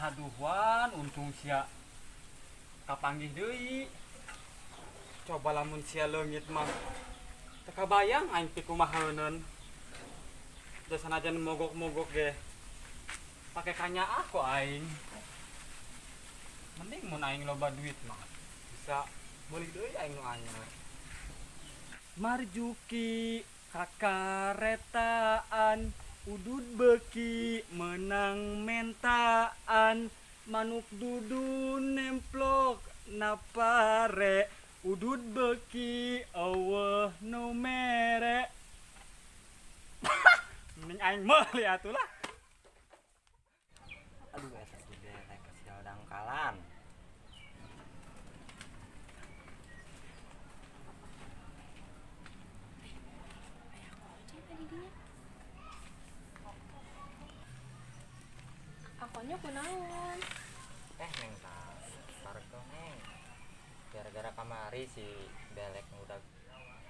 Aduh Wan, untung sia kapanggih deui. Coba lamun sia leungit mah teu kabayang aing pikumahaeuneun. Da sanajan mogok-mogok ge pake kanyaah ku aing. Mending mun aing loba duit mah bisa meuli deui aing nu anyar. Marjuki kakaretaan udud beuki meunang mentaan manuk dudun nemplok na pare udud beuki eueuh nu mere. Mending aing meuli atuh lah. Aduh, eta si Belek sial dangkalan. Aya aja tadi dinya. Akonya kunaon? Neng tarek dong, Neng. Gara-gara kamari si Belek udah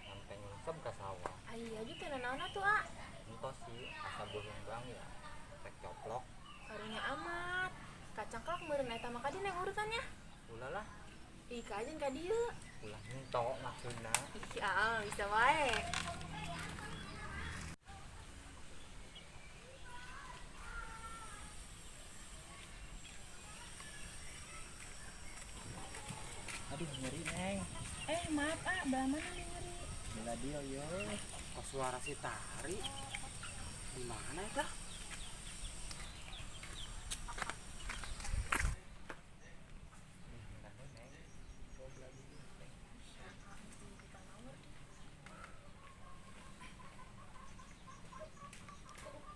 sampai nyungsep ke sawah. Ah, iya juga naon atuh, ah. Entos sih, asa bohong bang ya. Rek coplok. Karunya amat. Kacangklak meureun eta mah ka dieu neng urutannya. Ulah lah. Ih, ka aja ka dieu. Ulah entok maksudna. Ih, ah, bisa wae. Aduh, nyeri, Neng. Maaf, ah, belah mana nih nyeri? Belah dia, yo. Kok suara si Tari? Di mana eta?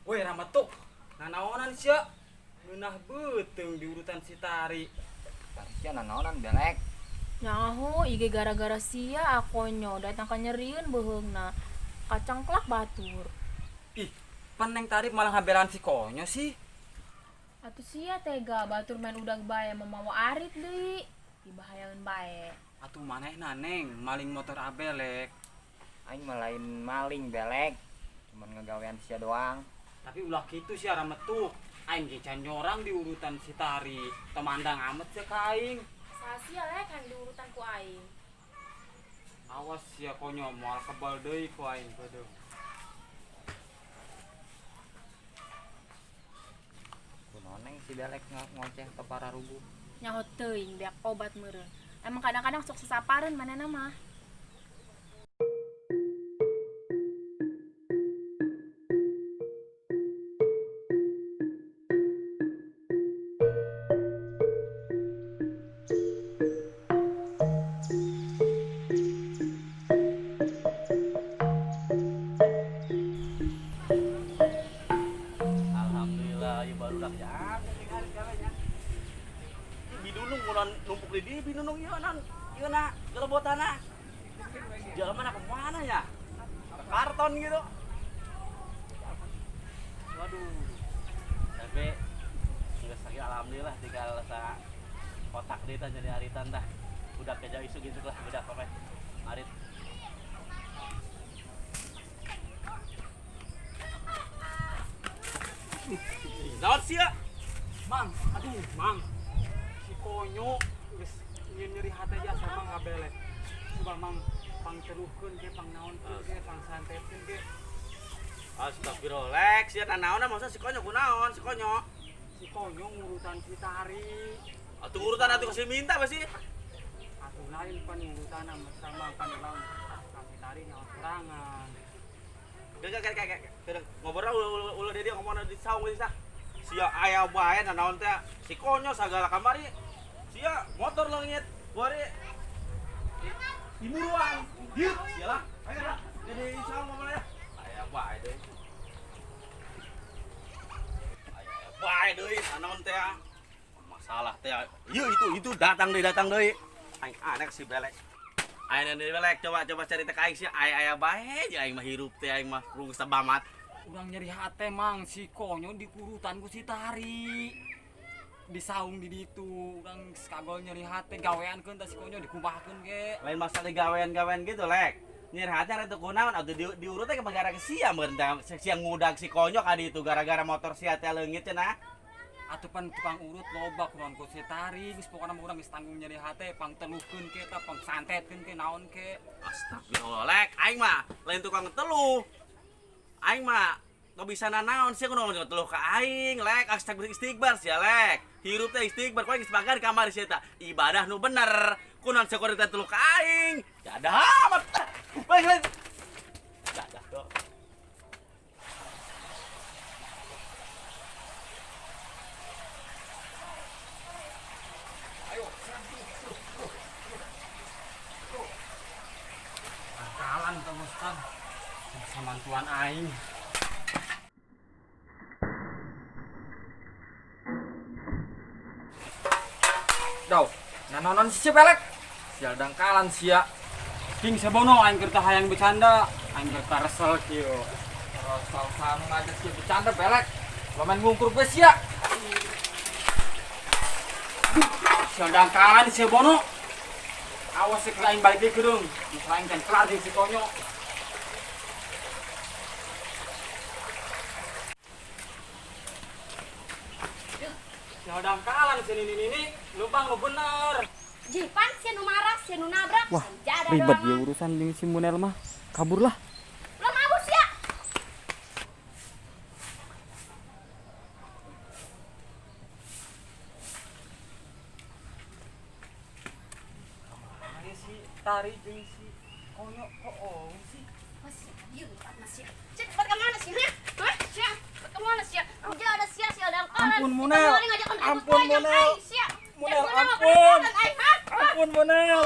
Woi, ramatuk. Nanaonan sia? Ngeunah beuteung di urutan si Tari. Tari sia nanaonan Belek. Nyaho, ige gara-gara sia akonyo datang ka nyerieun beuheungna. Kacangklak batur. Ih, pan Neng Tari malah ngabelaan si Konyo sih. Atuh sia tega batur main udag bae mamawa arit deui. Dibahayaeun bae. Atuh manehna Neng maling motor Abelek. Aing mah lain maling Belek. Cuman ngegawean sia doang. Tapi ulah kitu sia rametuk. Aing ge can nyorang di urutan si Tari. Temandang amat sia ka aing. Saha sia lek kan di urutan ku aing. Awas sia Konyo moal kebal deui ku aing beudeung. Kunaon Neng si Belek ngoceh ke para rubuh. Nyaho teuing beak obat meureun. Emang kadang-kadang sok sasapareun manehna mah. Alhamdulillah, ieu barudak ya. Bidunung kunaon numpuk di dieu bidunung ieu non. Ieu na gelebotana. Jalan mana kemana ya? Ke karton gitu. Waduh. Tapi geus lagi alhamdulillah tinggal sa kotak deui tah jadi aritan tah. Budak keja isuk isuk lah budak apa arit. Naon sia? Mang, aduh, Mang. Si Konyo geus nyeri hate jasa Mang ngabelek. Coba Mang pangteruhkeun ge, pangnaonkeun ge, pangsantetkeun ge. Astagfirullah, Lex, sia nanaonna maksudna si Konyo kunaon si Konyo? Si Konyo ngurutan si Tari. Atuh urutan atuh kasih minta pasti. Atuh lain pan ngurutan sama pan urang si Tari nyawa sorangan. Gak, gak, gak, gak, gak. Ngobrol ulah, ulah, ulah dia ngomong di saung geus tah. Sia aya bae nanaon teh si Konyo sagala kamari. Sia motor leungit, bari diburuan. Dieu sia lah. Ayo lah. Jadi saung ngomong ya. Aya bae deui. Aya bae deui nanaon teh. Masalah teh. Ieu itu datang deui, datang deui. Aing anek si Belek. Aing deui Belek, coba cari teh ka aing sia. Aya aya bae jeung aing mah hirup teh aing mah rungsa bamat. Urang nyeri hate Mang, si Konyo dikurutan ku si Tari. Di saung di ditu, urang kagol nyeri hate gaweankeun tah si Konyo dikumahakeun ge. Lain masalah gawean-gawean gitu, Lek. Nyeri hate rek teu kunaon atuh diurut teh gara-gara sia meureun tah sia ngudag si Konyo ka ditu gara-gara motor sia teh leungit cenah. Atupan tukang urut loba kunaon ku si Tari geus pokona mah urang geus tanggung nyeri hate pangteluhkeun ke eta pangsantetkeun ke naon ke. Astagfirullah, Lek, aing mah lain tukang teluh. Aing mah teu bisa nanaon sih kunaon teluh ka aing, Lek. Astagfirullah istighfar sia, Lek. Hirup teh istighfar, ku aing geus makan kamari sia eta. Ibadah nu bener. Kunaon sia kudu teluh ka aing. Jadah amat. Baik, Lek. Jadah dong. Bakalan tuh Ustaz. Bisa mantuan aing. Daw, nanonon si Belek. Sial dangkalan sia. King sebono aing keur teh hayang bercanda, aing keur teh resel kieu. Resel sanu aja sia bercanda Belek. Lo main ngungkur gue sia. Sial dangkalan si Bono. Awas sih aing balik deui kedeung. Masalah aing can kelar jeung si Konyo. Sial dangkalan si Nini Nini, lubang lu bener. Jipan sia nu marah, sia nu nabrak. Wah, jada ribet doang ya urusan jeung si Munel mah. Kaburlah. Lo mabuk sia. Ayo si Tari jeung si Konyo kok oh sih. Masih ieu empat masih. Cek cepat ke mana sih, hah? Hah? Sia, cepat ke mana sia? Jada sia sia dangkalan. Ampun, Munel. Ampun Ampun, Munel. Sia. Munel, Cek, ampun. Munel, aing, hah? Ampun Munel.